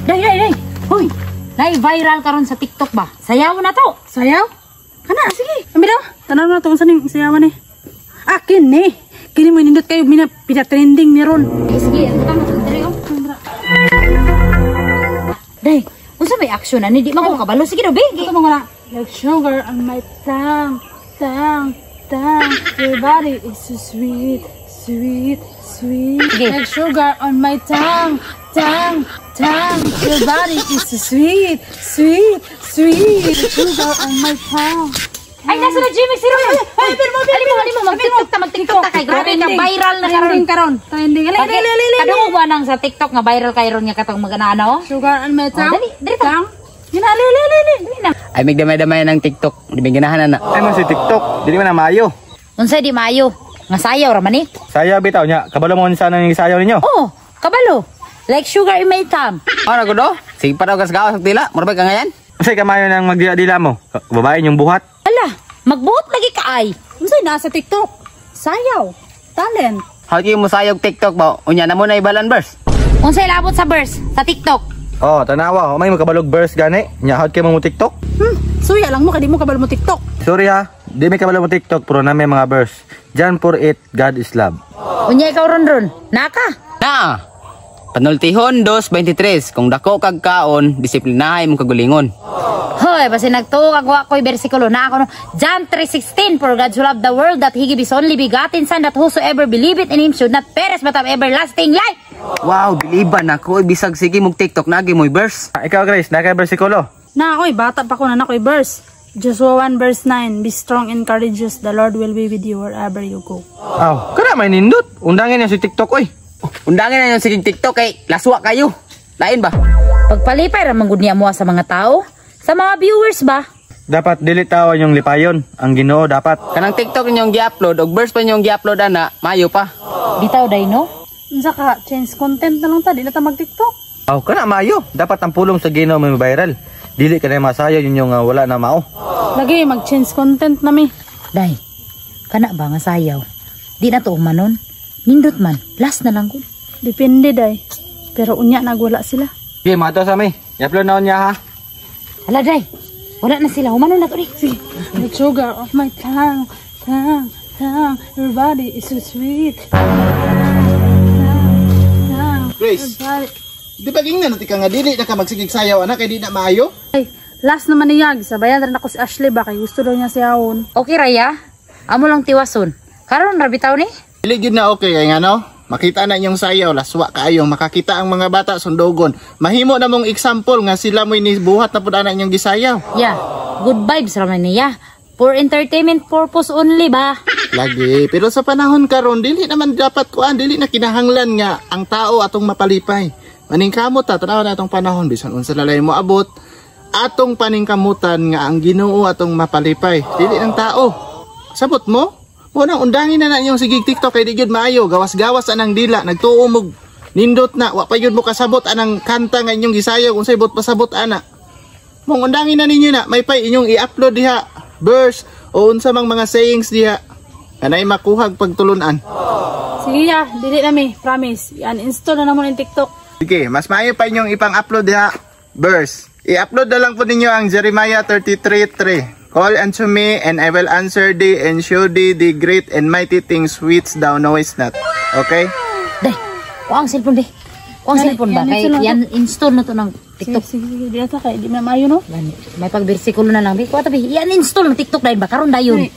Day, day, day. Hoy, nay viral karon sa TikTok ba? Sayaw na to. Sayaw? Kana, sige. Ami daw. Tanaw na to unsa ning sayawan ni. Ah, kini. Kini mo nindot kayo mina pina-trending ni ron. Eh, sige, ang tama diri oh. Day, unsa may action ani? Di man ko kabalo. Sige daw, bigi. Ito mga like sugar on my tongue, tongue, tongue. Your body is so sweet, sweet, sweet. Sige. Like sugar on my tongue, tongue, tongue. Your body is so sweet, sweet, sweet. Like sugar on my tongue. Ay, nasa na Jimmy si Ron. Ay, pero mo, Ali mo, ali mo, mag-TikTok ta, mag-TikTok ta kay grabe ka viral na karon. Trending karon. Trending. Ali, ali, ali, ali. Kadungog ba nang sa TikTok nga viral kay ron nga katong magana oh? Sugar on my tongue. Oh, dali, dali ta. Tongue. Yun, ali, ali, ali, ali. Dali na. Ay migdamay-damay ng TikTok. Di ba ganahan na? Ay man si TikTok, dili man na maayo. Unsay di maayo? Nga sayaw ra man ni. Sayaw bitaw nya, kabalo mo unsa nang sayaw ninyo. Oh, kabalo. Like sugar in my thumb. Ano ko do? Sige pa daw kas gawas og dila. Mura ba ka ngayan? Unsay kamayo nang magdila-dila mo? Babae yung buhat. Ala, magbuot lagi ka ay. Unsay nasa TikTok? Sayaw. Talent. How do you mo sayog TikTok ba? Unya na mo na ibalan verse. Unsay labot sa verse sa TikTok? Oh, tanawa, may makabalog verse gani. Nya howd kay mo mo TikTok? Suya lang mo kay di mo kabalo mo TikTok. Sorry ha, di may kabalo mo TikTok pero na may mga verse. John 4:8, God is love. Unya ikaw ron ron. Naka. Na. Panultihon 2:23 kung dako kag kaon, disiplinahay mong kagulingon. Hoy, basi nagtuo kag wa ko'y bersikulo na ako no. John 3:16, "For God so loved the world that he gave his only begotten son, that whosoever believeth in him should not perish but have everlasting life." Wow, biliban ako bisag sige mog TikTok nagi mo'y verse. Ah, ikaw Grace, na kay bersikulo. Na oy, bata pa ko na nakoy verse. Joshua 1 verse 9, "Be strong and courageous, the Lord will be with you wherever you go." Aw, kana may nindot. Undangin niya si TikTok oy. Undangin na yung sige TikTok kay laswa kayo. Lain ba? Pagpalipay ra man gud niya mo sa mga tao, sa mga viewers ba? Dapat dili tawan yung lipayon. Ang Ginoo dapat. Kanang TikTok ninyong gi-upload og verse pa ninyong gi-upload ana, mayo pa. Bitaw day no. Unsa ka, change content na lang ta, di na ta mag-TikTok. Aw, kana maayo. Dapat ang pulong sa Ginoo may viral. Dili ka na masayaw yun yung wala na mao. Lagi mag-change content na mi. Day, kana ba nga sayaw? Di na to umanon. Nindot man, last na lang gud. Depende day. Pero unya nagwala sila. Sige, mato sa mi. I-upload na niya ha. Hala day, wala na sila. Humanon na to di. Sige. The sugar of my tongue, tongue, tongue. Your body is so sweet. Tongue, tongue. Grace. Your body. Di ba gingnan na ka nga dili na ka magsigig sayaw anak kay di na maayo? Ay, last naman niya, gisabayan rin ako si Ashley ba kay gusto daw niya sayawon. Okay raya, amo lang tiwason. Karon ra bitaw ni. Dili gyud na okay kay ngano? Makita na inyong sayaw, laswa kaayo, makakita ang mga bata sundogon. Mahimo na mong example nga sila mo'y nibuhat na pud ana inyong gisayaw. Yeah, good vibes ra man niya. For entertainment purpose only ba? Lagi, pero sa panahon karon dili naman dapat kuan, dili na kinahanglan nga ang tao atong mapalipay. Maningkamot ta, tanaw na atong panahon bisan unsa lalay mo abot, atong paningkamutan nga ang Ginoo atong mapalipay, dili ng tao. Sabot mo? Mo nang undangin na na inyong sigig TikTok kay di gyud maayo, gawas-gawas anang dila, nagtuo mo nindot na, wa pa gyud mo kasabot anang kanta nga inyong gisayaw unsay bot pasabot ana. Mong undangin na ninyo na, may pay inyong i-upload diha, verse o unsa mang mga sayings diha. Kanay makuhag pagtulunan. Sige ya, dili na mi, promise. I-uninstall na namo yung TikTok. Sige, mas maayo pa inyong ipang-upload diha, verse. I-upload na lang po ninyo ang Jeremiah 33:3. "Call unto me and I will answer thee and show thee the great and mighty things which thou knowest not." Okay? Day, kuha ang cellphone di. Kuha ang Yan, cellphone ba? yan, Kay install na to. yan install na to ng TikTok. Sige, sige, sige, di na ta kay di na maayo no. Gani. May pagbersikulo na lang. Bi, kuha tabi. Yan install ng TikTok dahil ba? Karon dayon. Dili.